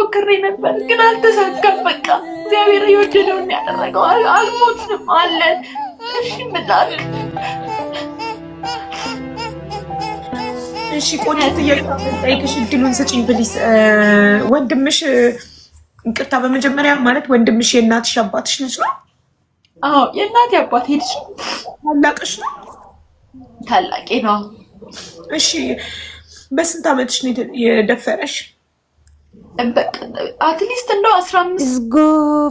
ሞክሬ ነበር፣ ግን አልተሳካም። በቃ እግዚአብሔር የወደደውን ያደረገው። አልሞትንም አለን። እሺ ምን ላድርግ? እሺ ቆንጆ ጥያቄ ጠይቅሽ እድሉን ስጭኝ please። ወንድምሽ ይቅርታ፣ በመጀመሪያ ማለት ወንድምሽ የእናትሽ አባትሽ ልጅ ነው? አዎ የእናቴ አባቴ ልጅ። ታላቅሽ ነው? ታላቄ ነው። እሺ በስንት ዓመትሽ ነው የደፈረሽ? At least እንደው 15 እዝጎ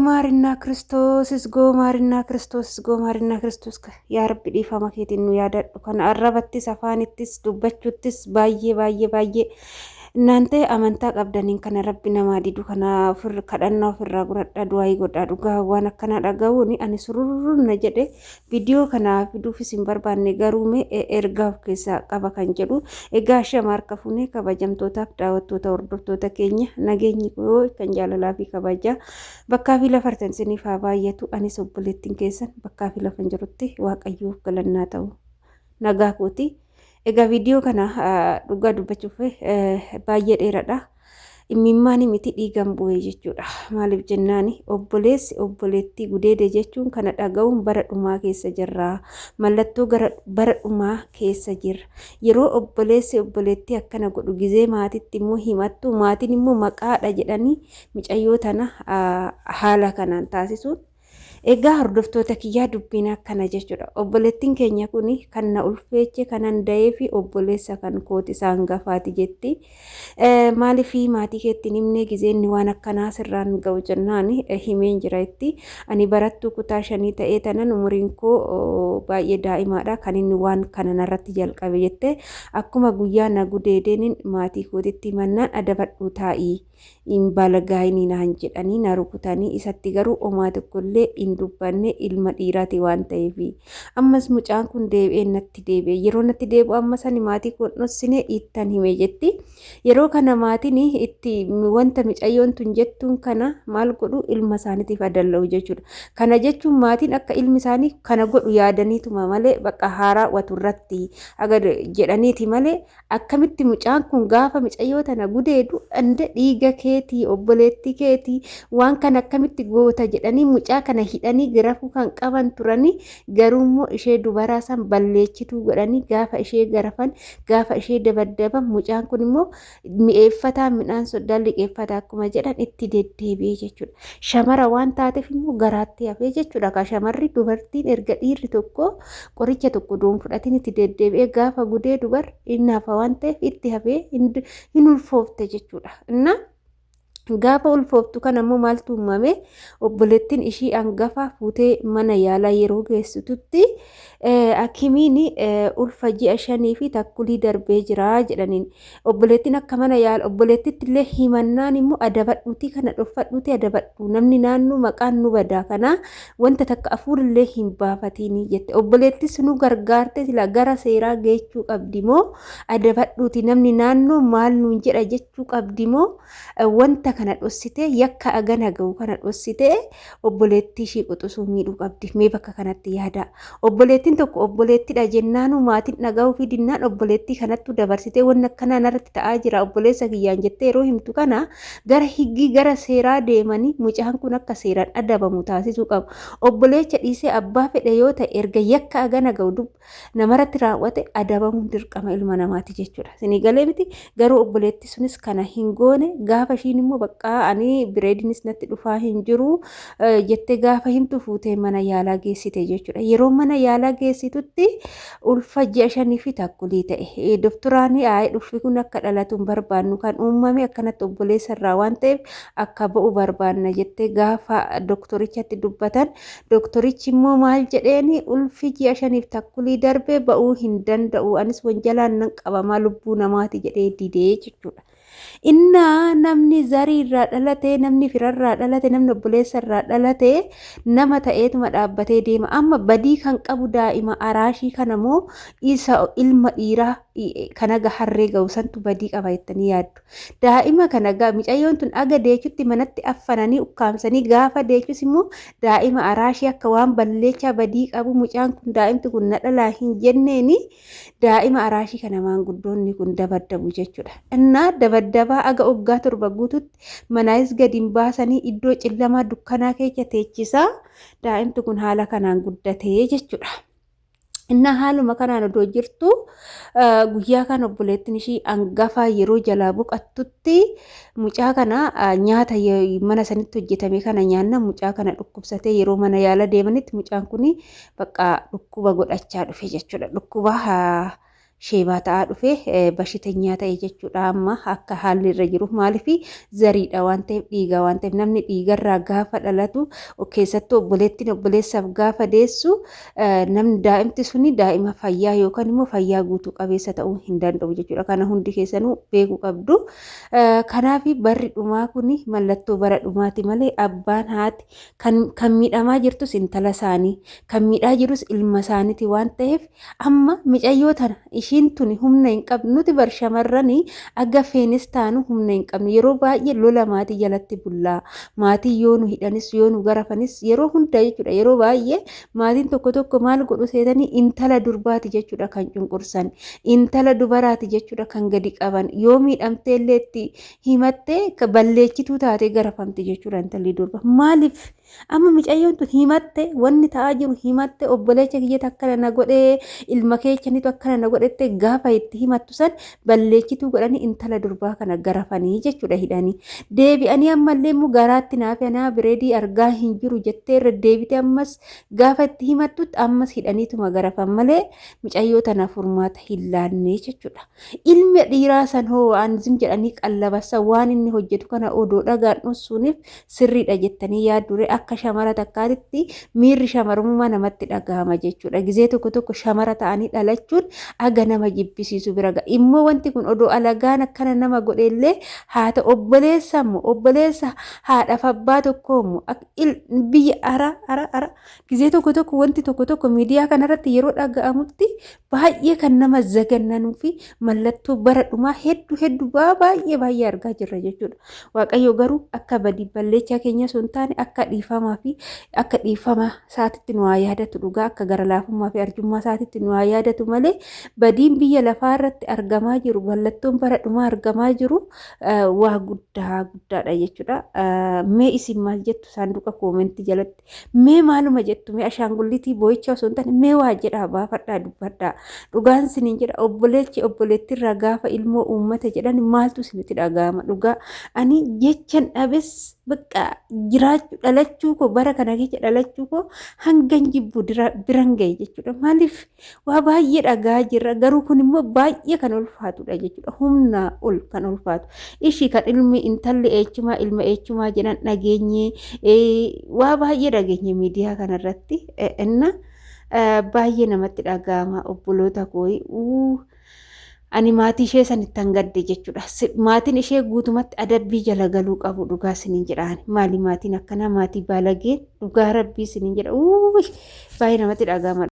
ማርና ክርስቶስ፣ እዝጎ ማርና ክርስቶስ፣ እዝጎ ማርና ክርስቶስ። Yaa Rabbi, dhiifama keetiin nu yaadadhu. Kana arrabattis afaanittis dubbachuttis baay'ee baay'ee baay'ee እናንተ amantaa qabdaniin kana Rabbi namaa didu kana kadhannaa ofirraa godhadhaa, du'aayii godhaa. Dhugaa waan akkanaa dhaga'uun ani sururru na jedhe. Viidiyoo kana fiduufis hin barbaanne, garuu mee ergaa of keessaa qaba kan jedhu. Egaa shama harka fuunee, kabajamtootaaf daawwattoota hordoftoota keenya, nageenyi koo kan jaalalaa fi kabajaa bakkaa fi lafartan isiniif haa baay'atu. Anis obboleettiin keessan bakkaa fi lafan jirutti Waaqayyoof galannaa ta'u nagaa kooti. Egaa viidiyoo kana dhugaa dubbachuuf baay'ee dheeradha. Imimmaan miti, dhiigan bu'ee jechuudha. Maaliif jennaani, obboleessi obboleettii gudeede jechuun kana dhaga'uun bara dhumaa keessa jirra. Mallattoo gara bara dhumaa keessa jirra. Yeroo obboleessi obboleettii akkana godhu gizee maatitti immoo himattu, maatiin immoo maqaadha jedhanii micayyoo tana haala kanaan taasisuun. Egaa hordoftoota kiyyaa, dubbiin akkana jechuudha. Obboleettiin keenya kun kan na ulfeeche, kanan da'ee fi obboleessa kan kooti isaan gafaati jetti. Maaliif maatii keetti hin himnee gizeenni waan akkanaa sirraan ga'u jennaan, himeen jira itti. Ani barattuu kutaa shanii ta'ee tanan umuriin koo baay'ee daa'imaadha kan inni waan kana narratti jalqabe jette. Akkuma guyyaa na gudeedeeniin maatii kootitti himannaan, adabadhuu taa'ii hin balagaayinii naan jedhanii na rukutanii, isatti garuu omaa tokkollee hin dubbanne, ilma dhiiraati waan ta'eef. Ammas mucaan kun deebi'ee natti deebi'e. Yeroo natti deebi'u amma sani maatii koo dhossinee ittan hime jetti. Yeroo kana maatiin itti wanta micayyoon tun jettuun kana maal godhu, ilma isaaniitiif adalla'u jechuudha. Kana jechuun maatiin akka ilmi isaanii kana godhu yaadaniituma malee, bakka haaraa watu irratti agar jedhaniiti malee, akkamitti mucaan kun gaafa micayyoo tana gudeedu ande dhiiga keetii, obboleettii keetii, waan kana akkamitti goota jedhanii mucaa kana hidhanii garafuu kan qaban turanii. Garuu immoo ishee dubaraa san balleechituu godhanii gaafa ishee garafan, gaafa ishee dabaddaban, mucaan kun immoo mi'eeffataa midhaan soddaan liqeeffataa akkuma jedhan itti deddeebi'ee jechuudha. Shamara waan taateef immoo garaatti hafee jechuudha. Ka shamarri dubartiin erga dhiirri tokko qoricha tokko doon fudhatiin itti deddeebi'ee gaafa gudee dubar inni hafa waan ta'eef itti hafee hin ulfoofte jechuudha. Inna gaafa ulfooftu kana immoo maaltu uumame? Obboleettiin ishii hangafa fuutee mana yaalaa yeroo geessitutti hakimiin ulfa ji'a 5 fi takkulii darbee jira jedhaniin. Obboleettiin akka mana yaala obboleettitti illee himannaan immoo, adabadhuutii kana dhofadhuutii adabadhu, namni naannoo maqaan nu badaa, kana wanta takka afuurillee hin baafatiin jette. Obboleettis nu gargaarte sila gara seeraa geechuu qabdi moo, adabadhuuti namni naannoo maal nuun jedha jechuu qabdi moo, wanta kana dhossitee, yakka agana ga'u kana dhossitee obboleettii ishii quxisuu miidhuu qabdi? Mee bakka kanatti yaada. Obboleettiin tokko obboleettidha jennaanuu maatiin dhaga'uu fi dinnaan obboleettii kanattu dabarsitee wanni akkanaa narratti ta'aa jira obboleessa kiyyaan jettee yeroo himtu kana gara higgii, gara seeraa deemanii mucaan kun akka seeraan adabamu taasisuu qabu. Obboleecha dhiisee abbaa fedhe yoo ta'e, erga yakka agana ga'u namarratti raawwate adabamuun dirqama ilma namaati jechuudha. Isinii galee miti? Garuu obboleetti sunis kana hin goone. Gaafa ishiin immoo bakka ani bireedinis natti dhufaa hin jiru jettee gaafa himtu fuutee mana yaalaa geessite jechuudha. Yeroo mana yaalaa geessitutti ulfa ji'a 5 fi takkulii ta'e. Doktoraan aayee dhuffi kun akka dhalatu hin barbaannu, kan uumame akkanatti obboleessa irraa waan ta'eef akka ba'u barbaanna jettee gaafa doktorichatti dubbatan, doktorichi immoo maal jedheeni? Ulfi ji'a 5f takkulii darbee ba'uu hin danda'u, anis wanjalaan nan qabamaa, lubbuu namaati jedhee didee jechuudha. Innaa namni zarii irraa dhalate, namni firarraa dhalate, namni obboleessa irraa dhalate nama ta'eetuma dhaabbatee deema. Amma badii kan qabu daa'ima araashii kana moo isa ilma dhiiraa kan haga harree ga'u santu badii qaba jettanii yaaddu? Daa'ima kana micayyoon tun aga deechutti manatti affananii ukkaamsanii, gaafa deechus immoo daa'ima araashii akka waan balleechaa badii qabu, mucaan kun, daa'imti kun na dhalaa hin jenneeni, daa'ima araashii kana maanguddoonni kun dabaddabu jechuudha. Innaa dabaddabu. Dabaddabaa aga waggaa 7 guututti manaayis gadi hin baasanii iddoo cillamaa dukkanaa keessa teechisaa daa'imti kun haala kanaan guddatee jechuudha. Innaa haaluma kanaan odoo jirtu guyyaa kana obboleettiin ishii hangafaa yeroo jalaa boqattutti mucaa kana nyaata mana sanitti hojjetame kana nyaanna mucaa kana dhukkubsatee yeroo mana yaala deemanitti mucaan kun bakka dhukkuba godhachaa dhufe jechuudha. Dhukkuba sheebaa ta'aa dhufe bashitenyaa ta'e jechuudha amma akka haalli irra jiru maaliif zariidha waan ta'eef dhiiga waan ta'eef namni dhiigarraa gaafa dhalatu keessattuu obboleettiin obboleessaaf gaafa deessu namni daa'imti suni daa'ima fayyaa yookaan immoo fayyaa guutuu qabeessa ta'uu hin danda'u jechuudha kana hundi keessanuu beekuu qabdu kanaaf barri dhumaa kun mallattoo bara dhumaati malee abbaan haati kan miidhamaa jirtus intala isaanii kan miidhaa jirus ilma isaaniiti waan ta'eef amma micayyoo tana ishiin tuni humna hin qabdu nuti bar shamarranii aga feenis taanu humna hin qabnu yeroo baay'ee lola maatii jalatti bullaa maatii yoo nu hidhanis yoo nu garafanis yeroo hunda jechuudha yeroo baay'ee maatiin tokko tokko maal godhu seetanii intala durbaati jechuudha kan cunqursan intala dubaraati jechuudha kan gadi qaban yoo miidhamtee illee itti himattee balleechituu taatee garafamti jechuudha intalli durba maaliif Amma micayyoon tun himatte wanni ta'aa jiru himatte obboleecha kiyyatu akkana na godhee ilma keechanitu akkana na godhette gaafa itti himattu san balleechituu godhanii intala durbaa kana garafanii jechuudha hidhanii. Deebi'anii ammallee immoo garaatti naafi anaa bireedii argaa hin jiru jettee irra deebite ammas gaafa itti himattutti ammas hidhaniituma garafan malee micayyoo tana furmaata hin laanne jechuudha. Ilmi dhiiraa san hoo waan zim jedhanii qallabassa waan inni hojjetu kana odoo dhagaan dhossuuniif sirriidha jettanii yaaddure akka shamara takkaatitti miirri shamarummaa namatti dhagahama jechuudha. Gizee tokko tokko shamara ta'anii dhalachuun aga nama jibbisiisu bira ga'a. Immoo wanti kun odoo alagaan akkana nama godheellee haa ta'u obboleessa immoo obboleessa haadhaaf abbaa tokkoo immoo biyya ara ara ara gizee tokko tokko wanti tokko tokko miidiyaa kanarratti yeroo dhaga'amutti baay'ee kan nama zagannanuu fi mallattoo bara dhumaa hedduu hedduu baay'ee baay'ee argaa jirra jechuudha. Waaqayyo garuu akka badii balleechaa keenya osoo hin taane akka dhiifamaa fi akka dhiifama isaatitti nu haa yaadatu dhugaa akka gara laafummaa fi arjummaa isaatitti nu haa yaadatu malee badiin biyya lafaa irratti argamaa jiru mallattoon bara dhumaa argamaa jiru waa guddaa guddaadha jechuudha. Mee isin maal jettu saanduqa koomentii jalatti Mee maaluma jettu mee ashaangullitii boo'icha osoo hin taane mee waa jedhaa baafadhaa dubbadhaa. Dhugaan isiniin jedha obboleechi obboleettirraa gaafa ilmoo uummata jedhan maaltu isinitti dhaga'ama dhugaa. Ani jechan dhabes bakka jiraachuu dhalachuu koo bara kana keessa dhalachuu koo hangan jibbu biran ga'e jechuudha. Maaliif waa baay'ee dhagaa jirra garuu kun immoo baay'ee kan ulfaatudha jechuudha humnaa ol kan ulfaatu ishii kan ilmi intalli eechumaa ilma eechumaa jedhan dhageenye waa baay'ee dhageenye miidiyaa kanarratti inna baay'ee namatti dhaga'ama obboloota koo ani maatii ishee sanittan gadde jechuudha. Maatiin ishee guutumatti adabbii jala galuu qabu dhugaa sinin jedhaan. Maali maatiin akkanaa maatii baalageen dhugaa rabbii sinin jedha. Uuy baay'ee namatti dhaga'ama.